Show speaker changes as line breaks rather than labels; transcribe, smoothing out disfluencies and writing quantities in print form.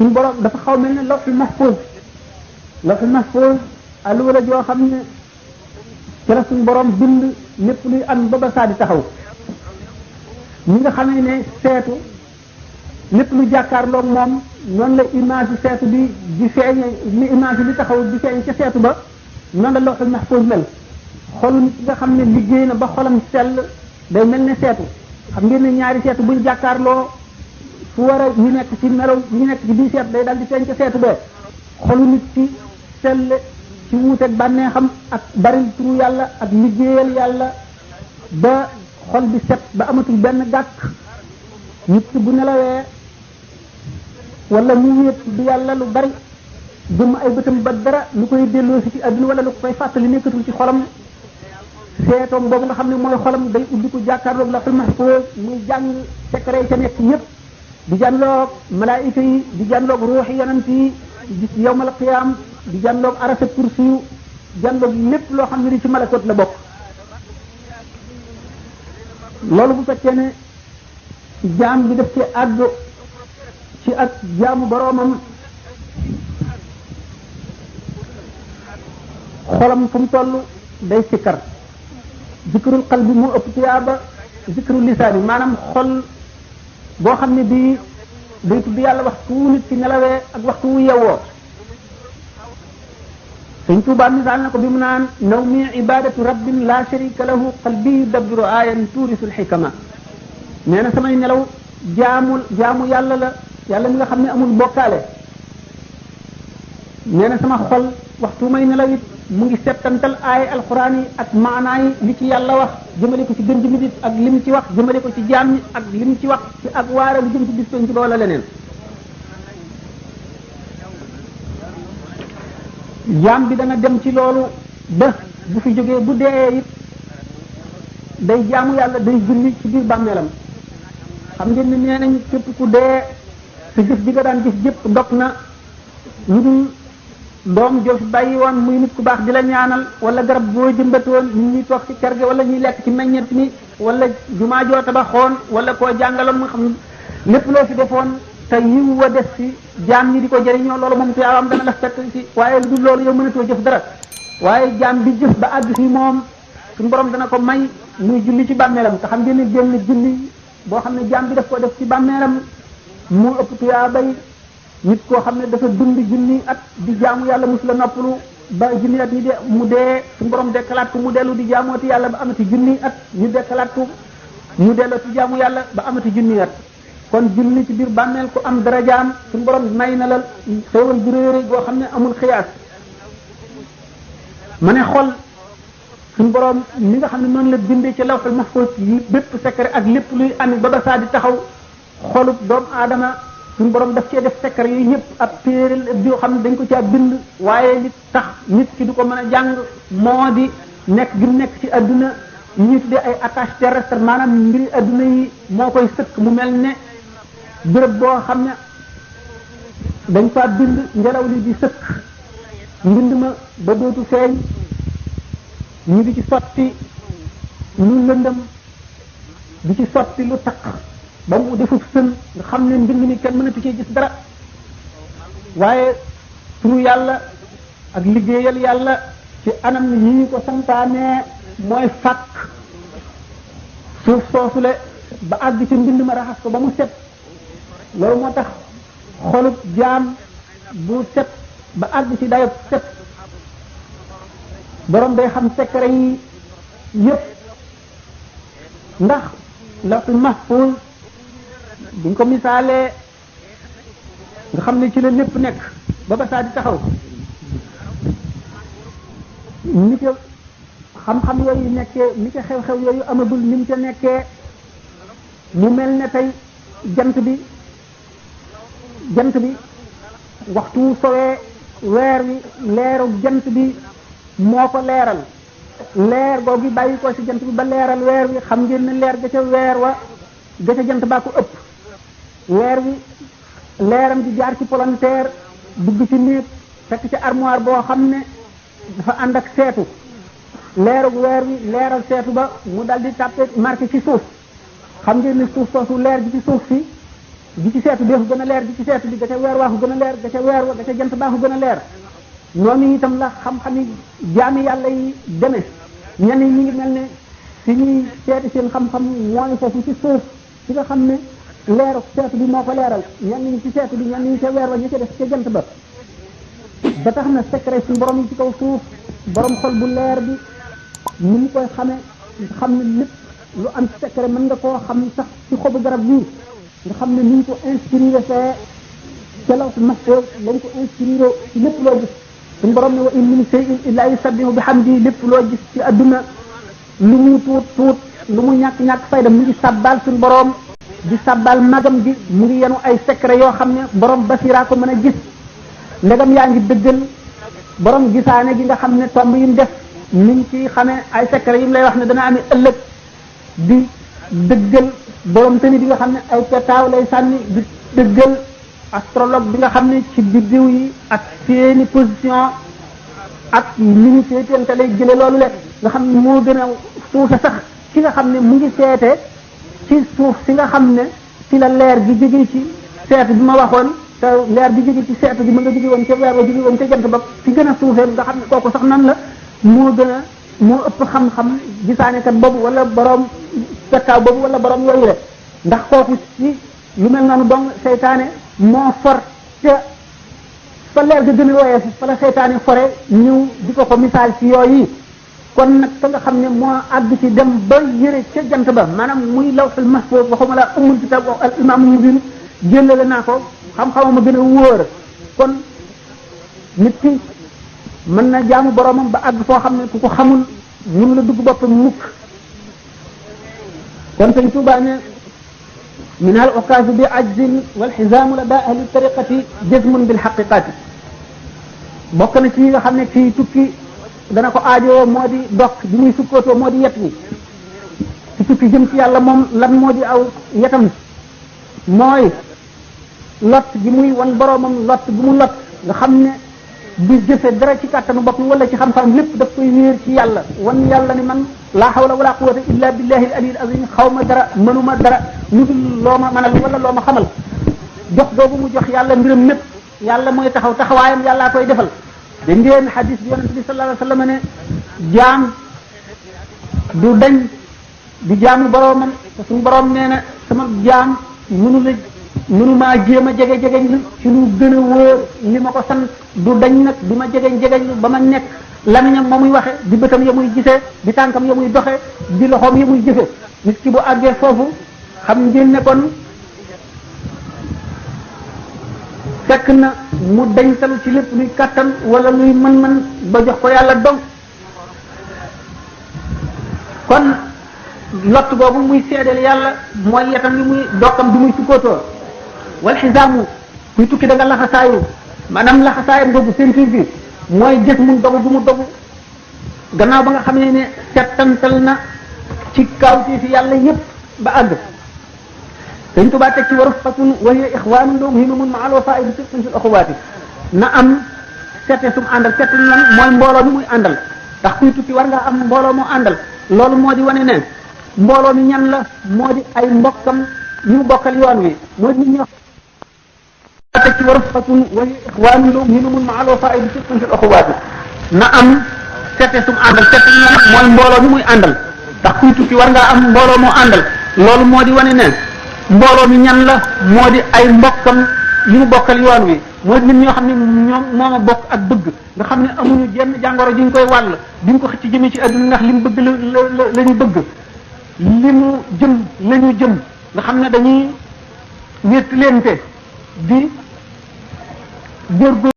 suñu borom dafa xaw mel ne lawhul mahfuz alluwa la joo xam ne ci la suñu borom bind lépp luy am ba saa di taxaw ñi nga xamee ne seetu lépp lu jàkkaarloog moom noonu la image seetu di feeñe ni image di taxaw di feeñ ca seetu ba noonu la lawhul mahfuz mel xolu nit nga xam ne liggéey na ba xolam sell day mel ne seetu xam ngeen ne ñaari seetu buñ jàkkaarloo fu war a ñu nekk ci melaw ñu nekk ci bii seetu day dal di feeñ ca seetu bee xolu nit ci sell ci wuuteeg bànneexam ak bari turu yàlla ak liggéeyal yàlla ba xol bi set ba amatul benn gàkk nit bu nelawee wala mu wéet du yàlla lu bari gëm ay bëtam ba dara lu koy delloo si ci àdduna wala lu koy fàttali nekkatul ci xolam seetoom boobu nga xam ne mooy xolam day ubbi ko jàkkaarloog lawhul mahfuz muy jàng secret ca nekk yépp di jànloog malaayika yi di jànloog ruuxi yonent yi gis yawmal qiyaam di jànloog arasa kursi yu jànloog lépp loo xam ne di ci malakot la bokk loolu bu fekkee ne jaam bi def ci àgg ci ak jaamu boroomam xolam fu mu toll day sikkar zikrul qalbi moo ëpp tuyaaba zikrul lisaani maanaam xol boo xam ne bii day tudd yàlla waxtu wu nit ci nelawee ak waxtu wu yewwoo Sëñ Tuubaa misaal na ko bi mu naan nawmi ibadatu rabbin la sharika lahu qalbi yudabbiru ayan tuurisul xikama nee na samay nelaw jaamu yàlla la yàlla mi nga xam ne amul bokkaale nee na sama xol waxtu may nelaw it mu ngi settantal aay alxuraan yi ak maanaa yi li ci yàlla wax jëmale ko ci gën ji nit ak li mu ci wax jëmale ko ci jaam ñi ak li mu ci wax ci ak waare lu jëm ci bis penc ba wala leneen jaam bi dana dem ci loolu ba bu fi jógee bu dee it day jaamu yàlla day julli ci biir bàmmeelam xam ngeen ne nee nañ képp ku dee sa jëf bi nga daan jëf jëpp dog na lu dul doom joo fi bàyyi woon muy nit ku baax di la ñaanal wala garab boo jëmbatoon nit ñuy toog ci kër ga wala ñuy lekk ci meññeet mi wala jumaa joo tabaxoon wala koo jàngaloon mu xam lépp loo fi defoon te yiw wa def ci jaam ñi di ko jëriñoo loolu moom tuyaabam dana la fekk ci waaye lu dul loolu yow mënatoo jëf dara waaye jaam bi jëf ba àgg fi moom suñu borom dana ko may muy julli ci bàmmeelam te xam ngeen ne génn julli boo xam ne jaam bi daf ko def ci bàmmeelam mu ëpp tuyaabay nit koo xam ne dafa dund junni at di jaamu yàlla mus la noppalu ba junni at ñi de mu dee suñu borom dekkalaat ko mu dellu di jaamooti yàlla ba amati junni at ñu dekkalaat ko mu delloo ci jaamu yàlla ba amati junni at kon julli ci biir bàmmeel ku am darajaam suñu borom may na la xéewal bu réere goo xam ne amul xiyaas ma ne xol suñu borom mi nga xam ne noonu la bindee ci lawhul mahfuz bépp secret ak lépp luy ami ba saa di taxaw xolub doomu aadama suñu borom daf cee def secret yooyu yëpp ab téere yoo xam ne dañ ko caa bind waaye li tax nit ki du ko mën a jàng moo di nekk gi nekk ci adduna ñi tuddee ay attache terrestre maanaam mbiri adduna yi moo koy sëkk mu mel ne béréb boo xam ne dañ fa bind ngelaw li di sëkk mbind ma ba dootu feeñ ñu di ci sotti lu lëndëm di ci sotti lu takk ba mu defub sën nga xam ne mbind mi kenn mënatu cee gis dara waaye turu yàlla ak liggéeyal yàlla ci anam yi ñu ko santaane mooy fàkk suuf soosule ba àgg ci mbind ma raxas ko ba mu set loolu moo tax xolub jaam bu set ba àgg ci dayob set borom day xam secret yi yépp ndax lawhul mahfuz buñ ko misaalee nga xam ne ci la lépp nekk ba saa di taxaw ni ca xam-xam yooyu nekkee ni ca xew-xew yooyu amagul ni mu ca nekkee mu mel ne tey jant bi waxtu sowee weer wi leeru jant bi moo ko leeral leer googu bàyyi ko ci jant bi ba leeral weer wi xam ngeen ne leer ga ca weer wa ga ca jant baa ko ëpp weer wi leeram di jaar ci palanteer dugg ci néeg fekk ci armoire boo xam ne dafa ànd ak seetu leerug weer wi leeral seetu ba mu dal di tàppe marqué ci suuf xam ngeen ne suuf soosu leer gi ci suuf si gi ci seetu deefu gën a leer gi ci seetu bi ga ca weer waaxu gën a leer ga ca weer wa ga ca jant baaxu gën a leer noonu itam la xam-xami jaami yàlla yi demee ñenn ñi ngi mel ne si ñuy seeti seen xam-xam mooy foofu ci suuf ci nga xam ne leeru seetu bi moo ko leeral ñenn ñi ci seetu bi ñenn ñi ca weer wa ña ca def ca jant ba ba tax na secret suñu borom yi ci kaw suuf borom xol bu leer bi ni mu koy xamee xam ne lépp lu am secret mën nga koo xam sax ci xobu garab bii nga xam ne ni ñu ko inspiré fee ca law mahfuz lañ ko inspiré ci lépp loo gis suñu borom ne wa in min shay'in illa yusabbihu bihamdi lépp loo gis ci adduna lu mu tuut tuut lu mu ñàkk-ñàkk fayda mu ngi sabbal suñu borom di sabbal magam gi mu ngi yenu ay secret yoo xam ne borom basira ko mën a gis ndegam yaa ngi dëggal borom gisaane gi nga xam ne tomb yi mu def niñ ci xamee ay secret yi mu lay wax ne dana amee ëllëg di dëggal borom tëni bi nga xam ne ay petaaw lay sànni di dëggal astrologue bi nga xam ne ci biddiw yi ak seeni position ak li ñu seetante lay jële loolu le nga xam ne moo gën a suufe sax ki nga xam ne mu ngi seete ci suuf si nga xam ne ci la leer gi jóge ci seetu bi ma waxoon te leer bi jóge ci seetu bi ma nga jóge woon ca weer ba jóge woon ca jant ba fi gën a suufee nga xam ne kooku sax nan la moo gën a moo ëpp xam-xam gisaanekat boobu wala borom pettaaw boobu wala borom yooyu rek ndax kooku ci lu mel noonu dong seytaane moo for ca fa leer ga gën a woyee fa la seytaane fore ñëw di ko misaal ci yooyu kon nag ka nga xam ne moo àgg ci dem ba yëre ca jant ba maanaam muy lawhul mahfuz waxuma la ummul kitab al imam mubin jëlale naa ko xam-xamam a gën a wóor kon nit ki mën na jaamu boromam ba àgg foo xam ne ku ko xamul mënu la dugg boppam mukk kon sëñ Tuubaa ne min al okaasu bi ajzin wal xisaamu la daa ahli tariqati jazmun bil xaqiqati bokk na ci nga xam ne kii tukki dana ko aajowoo moo di dokk bi muy sukkootoo moo di yet wi ci tukki jëm ci yàlla moom lan moo di aw yetam mooy lot gi muy wan boromam lot gi mu lot nga xam ne du jëfe dara ci kàttanu bopp wala ci xam-xam lépp daf koy wéer ci yàlla wan yàlla ni man laa hawla wala quwwata illa billahi al aliyyil azim xaw ma dara mënuma dara lu dul loo ma mënal wala loo ma xamal jox boobu mu jox yàlla mbiram lépp yàlla mooy taxaw taxawaayam yàllaa koy defal da ngeen hadis bi yonente bi sallallahu alayhi wasallam ne jaam du dañ di jaamu boromam te suñu borom nee na sama jaam mënumaa jéem a jege ci lu gën a wóor li ma ko sant du dañ nag di ma jegeñ ba ma nekk lamiñam ma muy waxe di bëtam ya muy gisee di tànkam ya muy doxe di loxoom ya muy jëfe nit ki bu àggee foofu xam ngeen ne kon fekk na mu dañtalu ci lépp luy kàttan wala luy mën-mën ba jox ko yàlla dong kon lott boobu muy seedeel yàlla mooy yetam li muy dokkam bi muy sukkootoo wal xisaamu kuy tukki da nga laxasaayu maanaam laxasaayam boobu ceinture bi mooy jës mun dogu bu mu dogu gannaaw ba nga xam ne settantal na ci kawti fi yàlla yépp ba àgg Sëñ Tuubaa teg ci waru fatun wa hiya ixwaanun lahum himamun ma'al wafaa'i bi sidqin fil uxuwaati na am sette sum àndal sette lan mooy mbooloo mi muy àndal ndax kuy tukki war ngaa am mbooloo moo àndal loolu moo di wane ne mbooloo mi ñan la moo di ay mbokkam ñu mu bokkal yoon wi moo di nit ñoo teg ci waru fatun wa hiya ixwaanun lahum himamun ma'al wafaa'i bi sidqin fil uxuwaati na am sette sum àndal sette lan mooy mbooloo mi muy àndal ndax kuy tukki war ngaa am mbooloo moo àndal loolu moo di wane ne mbooloo mi ñan la moo di ay mbokkam yu mu bokkal yoon wi moo di nit ñoo xam ne ñoom moo ma bokk ak bëgg nga xam ne amuñu jenn jàngoro ji ñu koy wàll duñ ko xëcc jëmee ci adduna ndax li mu bëgg la ñu bëgg li mu jëm la ñu jëm nga xam ne dañuy wéttalente di góorgóorlu